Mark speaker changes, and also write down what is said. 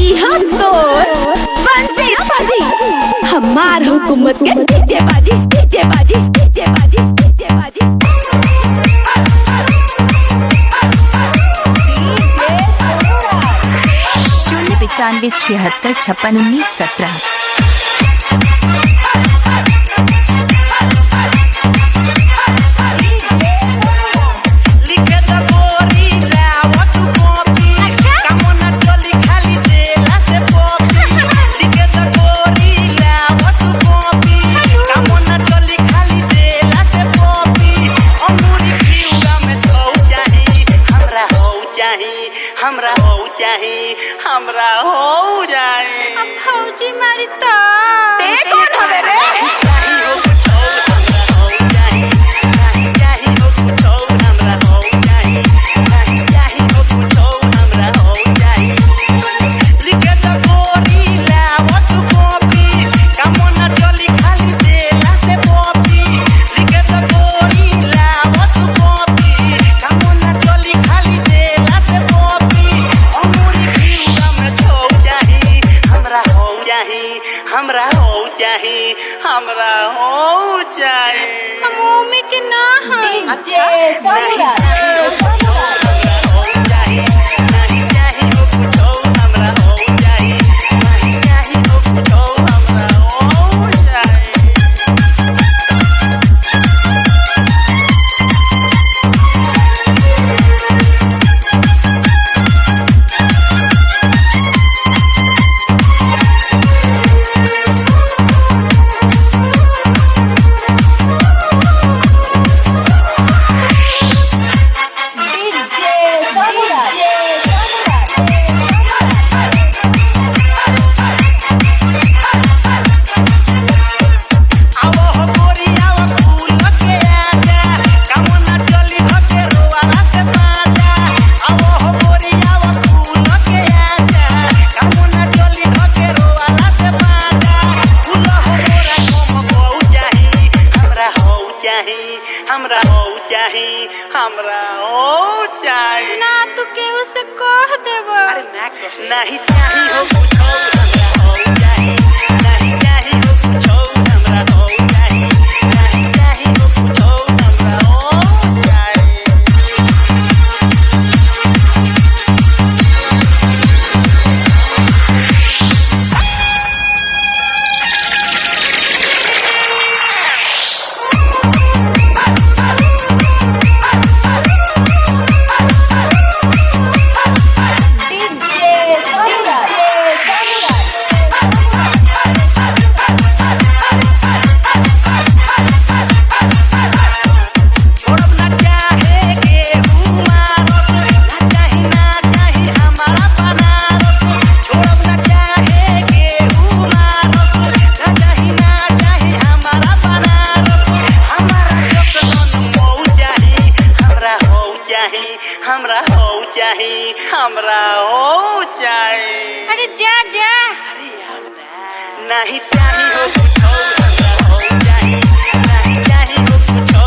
Speaker 1: इहा तोर बंसी बाजी, हमार हुकूमत के डीजे बाजी, डीजे बाजी, डीजे बाजी, डीजे बाजी।
Speaker 2: 0 95 76 56 19 17।
Speaker 3: लिखे त गोरी लावत कॉपी, कामना चली खाली देला से पॉपी। लिखे त गोरी लावत कॉपी, कामना चली खाली देला से पॉपी। अंगूरी घिउरा में सौ चाही, हमरा हो चाही, हमरा हो चाही, हमरा हो चाही।
Speaker 4: फौजी मारी तो
Speaker 1: ते कौन हवे रे?
Speaker 3: चाही हो कुछो हमरा हो चाही, नाही चाही हो कुछो हमरा हो चाही, नाही चाही हो कुछो हमरा हो चाही। लिखे त गोरी लावत कॉपी, कामना चली खाली देला से पॉपी। लिखे त गोरी लावत कॉपी, कामना चली खाली देला से पॉपी। अंगूरी घिउरा में सौ चाही, हमरा हो चाही, हमरा हो चाही, हमरा हो चाही।
Speaker 4: हम ओमे के ना हई।
Speaker 5: डीजे सोनू।
Speaker 3: हो चाही, नहीं चाही हो कुछो हमरा हो चाही, नहीं चाही हो कुछो हमरा हो चाही।
Speaker 5: डीजे सोनू।
Speaker 3: आवो हो गोरी आवो फूल के आजा, कामना चली धके रोवाला से पाजा। आवो हो गोरी आवो फूल के आजा, कामना चली धके रोवाला से पाजा। फूल हो मोरा कम बहु चाही, हमरा हो चाही, हमरा हो चाही, हमरा हो चाही।
Speaker 4: ना तू केहू से कह देब।
Speaker 3: अरे ना कह, नहीं चाही हो कुछो हमरा हो चाही, नहीं चाही हो कुछो हमरा हो चाही, नहीं चाही हो कुछो हमरा हो चाही।
Speaker 5: डीजे सोनू।
Speaker 3: छोड़ब ना चाहे केहू मारत, ना चाही ना चाही हमारा बनारस। छोड़ब ना चाहे केहू मारत, ना चाही ना चाही हमारा बनारस। हमारा जतन हो चाही, हमरा हो चाही, हमरा हो चाही, हमरा हो चाही।
Speaker 4: अरे जा जा।
Speaker 3: अरे यार ना, नहीं चाही हो कुछो हमरा हो चाही, नहीं चाही हो कुछो।